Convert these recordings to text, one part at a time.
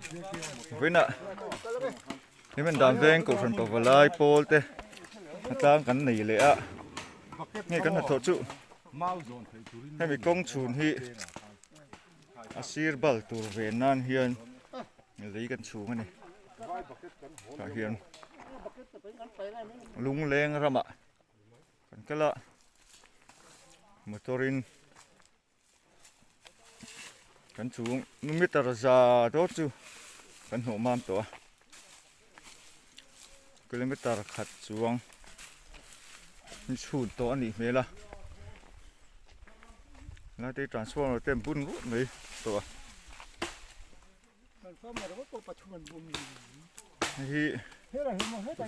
Vawiinah Hlimen dan veng Kohhran Pavalai pawl te hna tlang kan nei leh a, nge kan hnathawh chu hemi kawng chhun hi a sir bal tur ve nan hian lei kan chhung a ni. Tah hian lungleng ramah kan kal a, motor in kan chung meter za dawt chu kan hnawh mam tawh a kilometer khat chuang ni chhun tawh a nih hmel a lai te transformer te an bun rup mai tawh a hei hi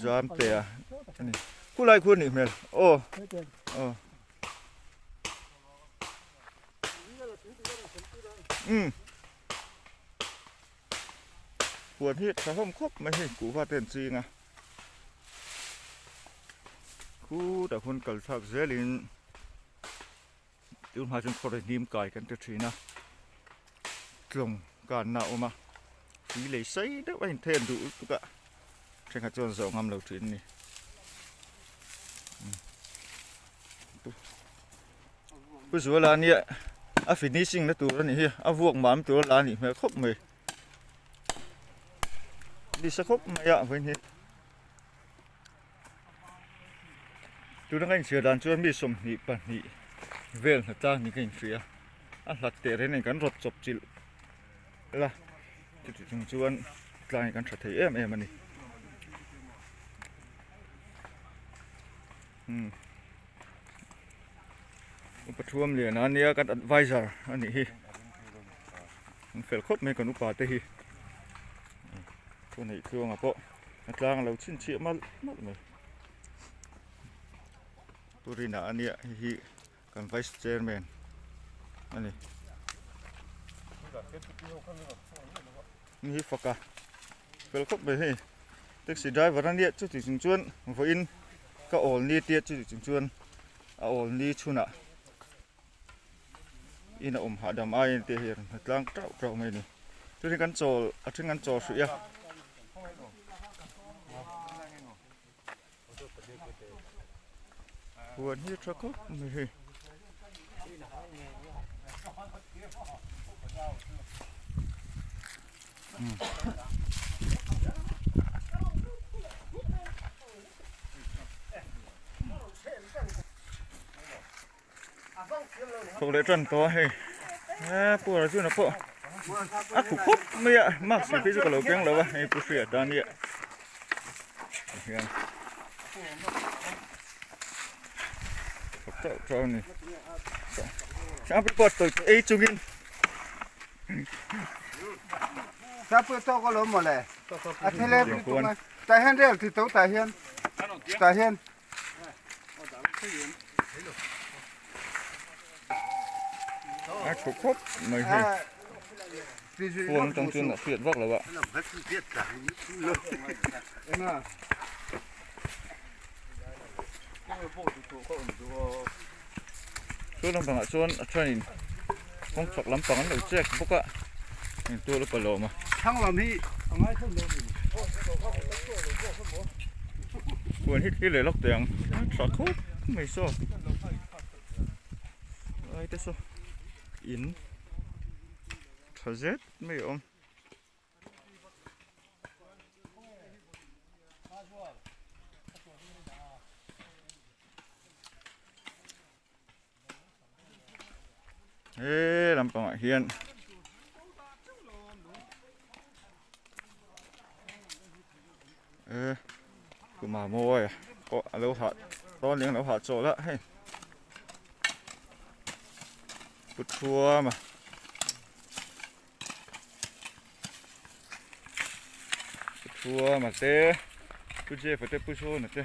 zam te a ani khulai khu a nih hmel aw aw. Umm huan hi tha hlawm khawp mai hei kuhva te an ching a khutah khuan kal thlak zelin tun hma chuan khawrei hnim kai kan ti thin a tlawng kanna a awm a tui lei sei deuh a inthen duh lutuk a thenkhat chuan zawh ngam lo thin a ni. Pu Zuala nia a finishing na tur anih hi a vuak mam tur a la anih hmel khawp mai nisa khawp mai a vawiin hi tuna ka inchhir dan chuan mi 22 vel hnatlang niin ka inhria a hlat teh reng nen kan rawt chawp chilh la chuti chung chuan tlang hi kan tha thei em em a ni. Umm upa thuam lian a nia kan advisor a nih hi an fel khawp mai kan upa te hi thu neih tluanga pawh a tlang a lo chhinchhiah malh malh mai pu Rina a nia hei hi kan vice chairman a ni ni hi fak a fel khawp mai hei taxi driver a nia chuti chung chuan vawiin ka awl ni tia chuti chung chuan a awl ni chhunah in a awm hahdam aiin te hi a rawn hmu tlang tauh tauh mai a ni chutin kan chawl a then kan chawl hrih a. Huan hi a tha khawp mai hei. Thawk leh tan tawh a hei he pu Arjuna pawh a khu khawp mai a mask phei chu ka lo keng lo a hei pu Hriat a nia hian thawk chauh chauh a ni Sangpui pawh tawi ei chungin Sangpui tawk alawm mawle a thil em tah hian rel ti to tah hian tah hian. A thu khawp mai hei phone atang chuan a hriat vak lo a. Chu lampangah chuan a thenin kawng chhak lampang an lo check bawk a engtual upa lawm a. Huan hi thlir leh lawk teh ang a tha khawp mai saw lai te saw in tha zet mai a awm. He lampangah hian e kuma mawi pawh a lo hah dawn leh a lo hah chawlh a hei pu thuama pu thuama te pu jeff-a te pu sawna te.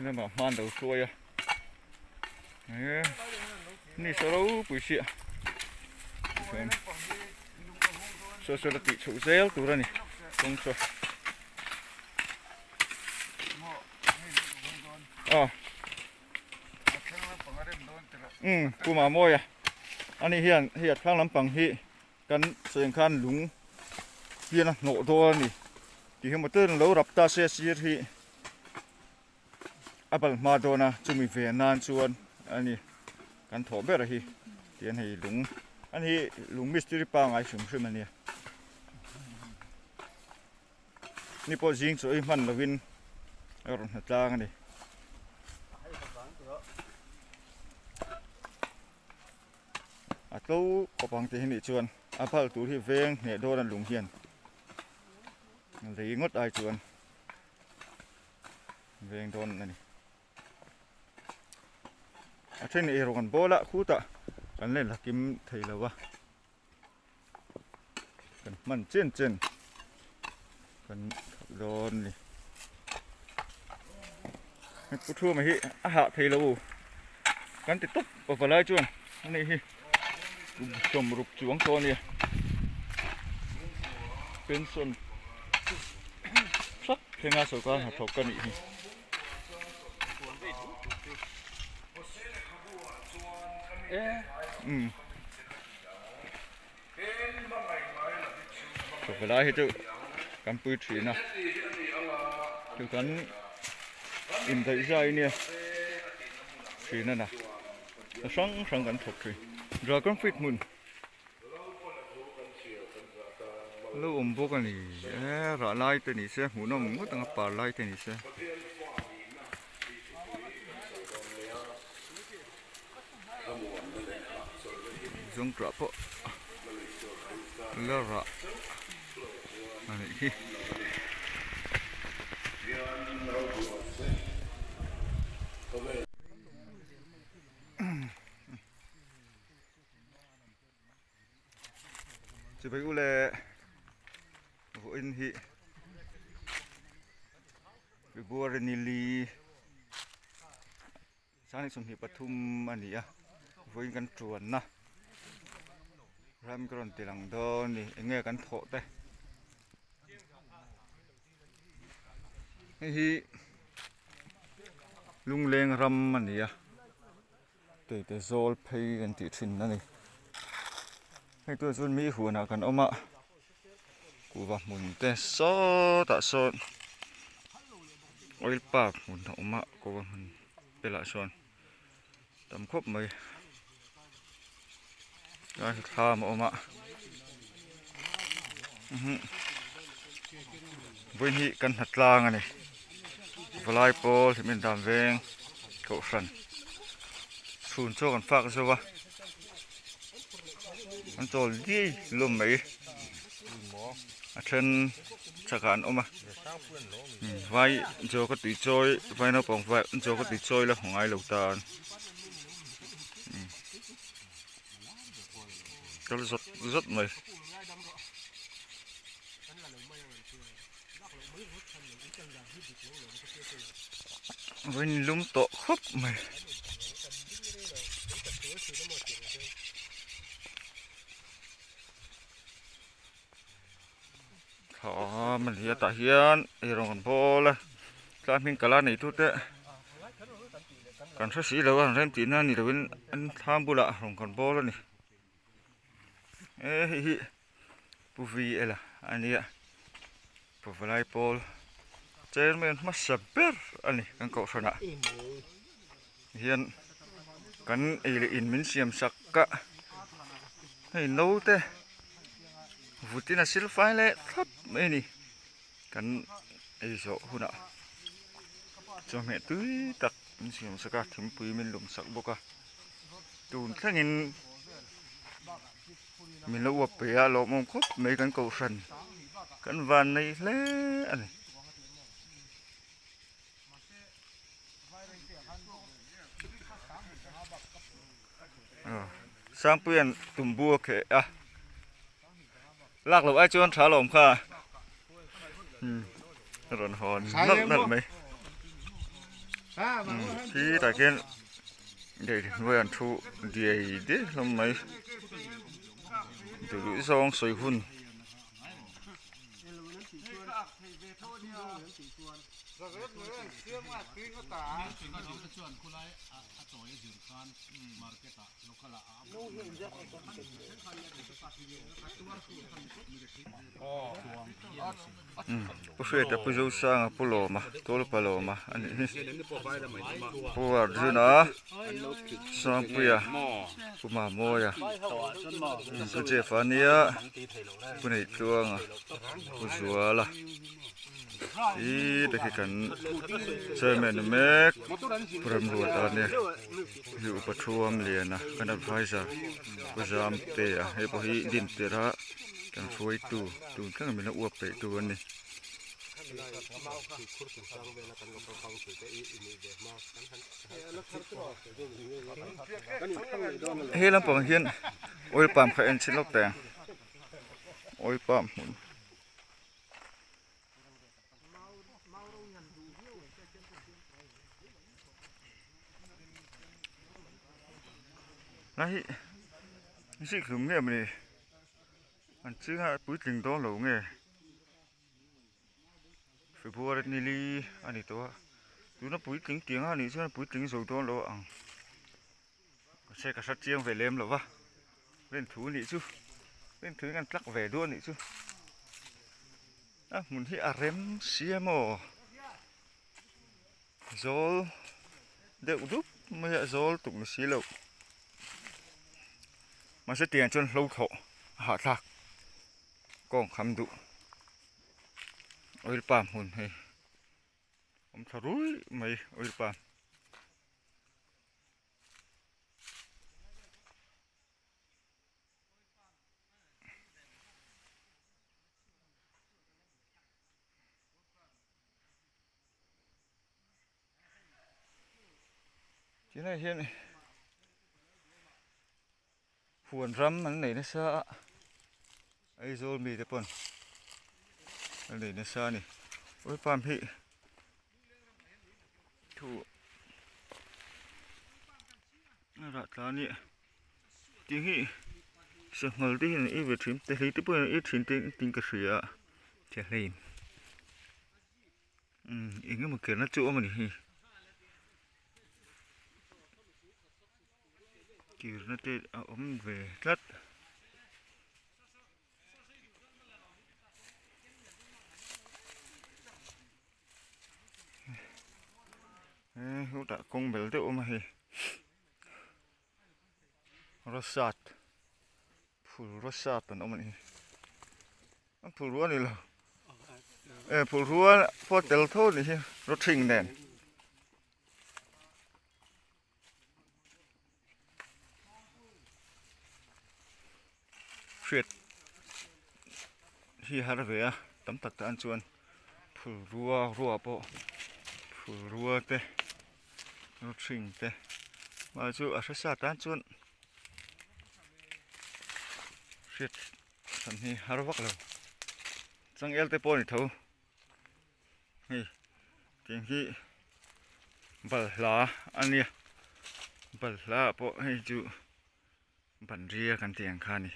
Lamah hman lo hruai a e ni saw ropui sia chuan saw saw la tih chhoh zel tur a ni kawng saw aw um pu Mamawia ani hian hei a thlang lampang hi. Kan sawi ang khan lung hian a hnawh dawn a ni tih hi motor in lo rap ta se sir hi a bal hma dawn a chumi ve nan chuan a ni kan thawh ber hi tihian hei lung ani hi lung mistiri pangai hrim hrim a nia ni pawh zing chaw ei hman lovin a rawn hna tlang a ni. A tlo khawp ang tih hi nih chuan a phal tur hi veng hneh dawn a lung hian lei ngawt ai chuan veng dawn a ni. A then erawh kan bawl a khutah kan len la kim thei lo a kan hman chen chen kan thawk dawn a ni. Pu Thuma hi a hah thei lo kan ti tawp pafa lai chuan ani hi kum sawmruk chuang tawh a nia pension hrap thlenga sorkar hnathawk ka nih hi. Pafa lai hi chu kan pui thin a chu kan indaih zai nia thin a na hrang hrang kan thawk thin dragon fruit hmun lo awm bawk a ni e rah lai te ni se hmuhnawm ngawt ang a par lai te ni se. Zawngṭah pawh la rah a nih hi. Chibai u le vawiin hi February ni li. Sangni 23 a ni a vawiin kan tuanna ram ka rawn ti lang dawn a ni eng nge kan thawh te hei hi lungleng ram a ni a keite zawl phei kan tih thin a ni hei tunah chuan mi huanah kan awm a kuhva hmun te sawtah sawn oil park hmun a awm a kuhva hmun velah sawn tam khawp mai lai hi thlam a awm a vawiin hi kan hna tlang a ni valai pawl hlim dan veng kohhran chhun chaw kan fak zo a. An chawl diai lawm mai a then chakah an awm a vai chaw ka tui chawi vai naupang vai chaw ka tui chawi la haw ngai lo tan kal zawt zawt mai. Vawiin lum tawh khawp mai. Thla a ni a tah hian eirawng an bawl a tlai hming kala nei tute kan hre si lo a an rem tihna ni lovin an thlam bulah rawng kan bawl a ni e hei hi. Pu VL a nia Pavalai pawl chairman hmasa ber a ni kan kohhranah hian kan ei leh in min siam sak a hei naute vutin a sil fai leh thlap mai a ni kan ei zawh hunah chawhmeh tui tak min siam sak a thingpui min lum sak bawk a tun thlengin. Min lo uap pe a lawmawm khawp mai kan kohhran kan van nei hle a ni. Sangpuia'n tumbu a kheh a lak loh ai chuan tha lawm kha rawn hawn nalh nalh mai khi tah khian hnuaiah an thu diai diai hlawm mai duh duh zawng sawi hun. Pu Hriata Pu Zosanga Pu Lawma Tawlpa Lawma a nih hi Pu Arjuna Sangpuia Pu Mamawia Pu Jeff a nia Pu Neihtluanga Pu Zuala ih te khi kan chairman ni mek Pu Remruata a nia hei upa thuam lian a kan adviser Pu Zamtea hei pawh hi dintir a kan hruaitu tun thleng min la uap peih tu a ni. He lampang hian oil palm kha en chhin lawk teh ang oil palm hmun. Lai hi zikhlum nge mawni an ching a puitling dawn lo nge February ni li a ni tawh a tuna puitling tiang a nih chuan puitling zo dawn lo ang mahse ka hre chiang ve lem lo va rinthu nih chu rinthu in an tlak ve duah a nih chu a hmun hi a rem sia maw zawl deuh dup mai a zawl tuk ni si loh mahse tiang chuan hlo thlawh a hahthlak kawng kham duh oil palm hmun hei awm tha ruih mai oil palm. Tunah hian huan ram an nei nasa a Aizawl mite pawn an nei nasa a ni oil palm hi thu a rah tla a nia tih hi sanghal te hian an ei ve thin tehlei te pawhin an ei thin te in ka hria a thehlein umm eng emaw kerna chu a awm a ni hi kirna te a awm ve tlat. Hetah kawng bel deuh a awm a hei rawsat phul rawsat an awm a ni a phul rual a ni lo e phul rual pawh tel tho a nih hi rawthing nen. Hriat hi har ve a tam tak tan chuan phul rua rua pawh phul rua te rawthing te mahse chu a hresa tan chuan hriat hran hi har vak lo changel te pawh a ni tho. Hei tiang hi balhla a nia balhla ah pawh hei chu banria kan tih ang kha a ni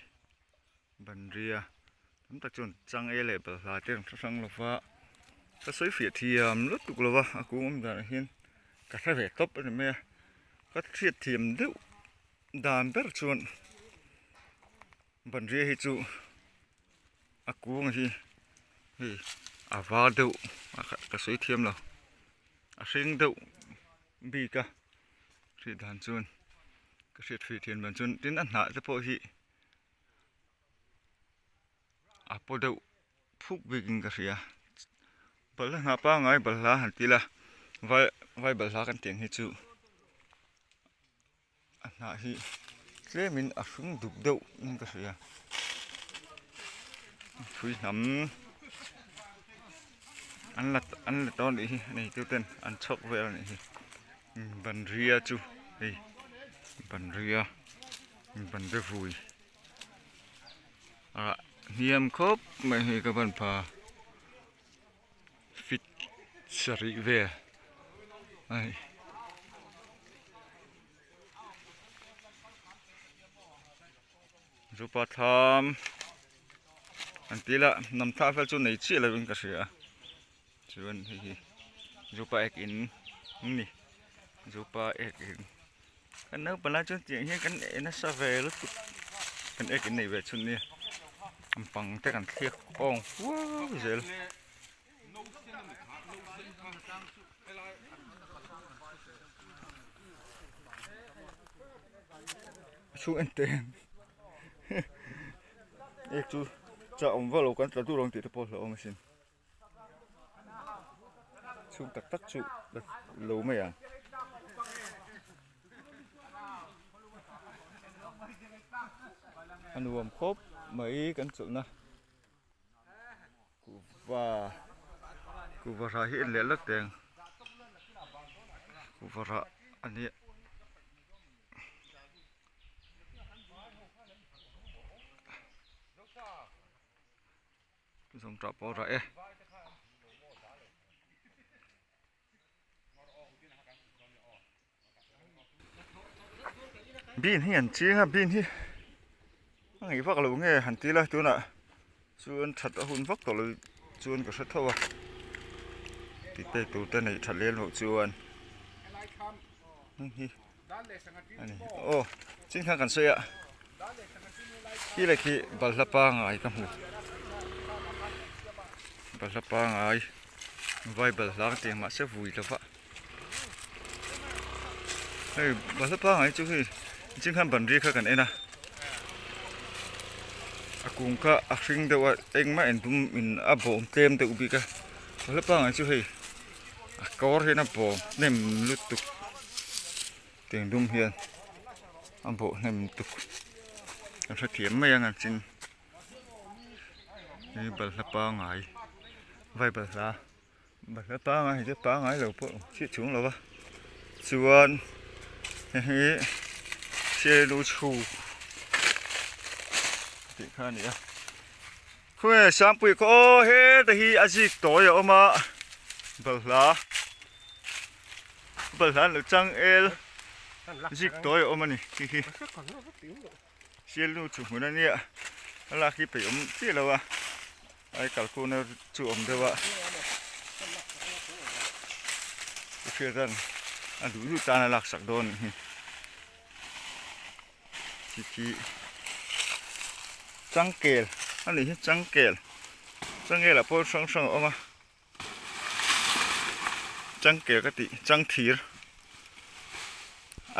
banria tam tak chuan changel leh balhla te an hre hrang lo va ka sawi fiah thiam lutuk lo va a kung awm danah hian ka hre ve tawp a ni mai a ka hriat thiam deuh dan ber chuan banria hi chu. A kung hi hei a var deuh a ka sawi thiam lo a hring deuh bik a hrih dan chuan ka hriat fih thian dan chuan tin a hnah te pawh hi a paw deuh phuk bik in ka hria balhla hnah pangngai balhla han ti ila vai vai balhla kan tih ang hi chu. A hnah hi tlemin a hring duk deuh in ka hria thui hnam an la an la tawh anih hi a neitu ten an chhawk vel anih hi banria chu hei banria banria vui ah hniam khawp mai hei ka ban pha fit sarih vel a ni. Zupa thlam an tih lah hnam thlah vel chu nei chiah lovin ka hria a chuan hei hi. Zupa ek in ni Zupa ek in kan naupang lai chuan tiang hian kan en nasa ve lutuk kan ek in nei ve chhun nia an pang te kan thliak awng huau zel. A chhung en teh ek chu chah awm vak lo kan tla dur ang tih te pawh a hlauhawm asin. Chhung tak tak chu lo mai ang. A nuam khawp mai kan chawlhna kuhva kuhva rah hi en leh lawk teh ang kuhva rah a nia. Zawng tah pawh a rah e. Bean hi an ching a bean hi a ngaih vak lo nge han ti la tunah chuan that a hun vak tawh lo chuan ka hre tho a tih pek tur te neih that lem loh chuan heng hi a ni aw chin khan kan sawi a khi leh khi balhla pangai ka hmu balhla pangai vai balhla ka ti ang mahse vui lo va hei balhla pangai chu hei chin khan ban ri kha kan en a a kung kha a hring deuh a engmah in dum in a bawm tlem deuh bik a balhla pangai chu hei a kawr hian a bawm hnem lutuk tiang dum hian a bawh hnem lutuk ka hrethiam mai ang a chin hi balhla pangai vai balhla balhla pangai hi chu pangai lo pawh chiah chung lo va chuan hei hi sialu chhu tih kha a ni a. Khawnge Sangpui khaw aw heta hi a zik tawi a awm a balhla balhla an lo chang el zik tawi a awm a ni khi khi sialnu chu hmun a nia a lak hi peih awm chiah lo a ai kalkhuna chu awm deuh a ka hriat dan a duh duh tan a lak sak dawn a ni hi Khi khi changkel a nih hi changkel changel ah pawh hrang hrang a awm a changkel ka tih changthir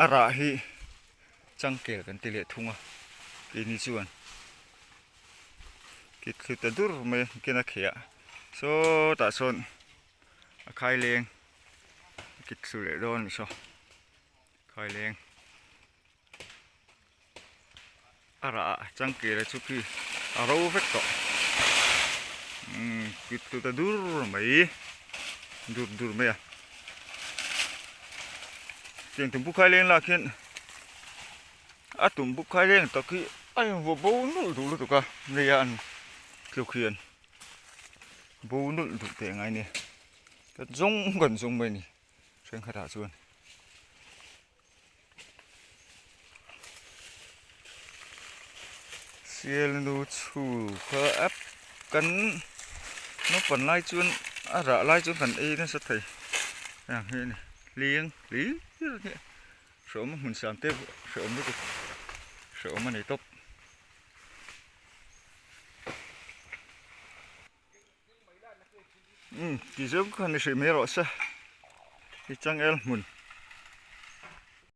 a rah hi changkel kan ti leh thung a keini chuan kit thlu ta dur mai a ken a kheh ah sawtah sawn a khai leng a kit thlu leh dawn a ni saw khai leng. A rah ah changkir a chu khi a ro vek tawh umm kut tut a dur mai dur dur mai a tiang tumbu khai leng lak hian a tumbu khai leng tak hi a invuah bo nulh duh lutuk a lei a an tluk hian bo nulh duh teh ngai a ni kan zawng kan zawng mai a ni thenkhatah chuan. Sialnu chhu kha ap kan naupang lai chuan a rah lai chuan kan ei nasa thei heng hi a ni hling hlir a nia hrehawm a hmun siam te hrehawm lutuk hrehawm a ni tawp. Umm ti zawng khan i hrih mai rawh se i changel hmun.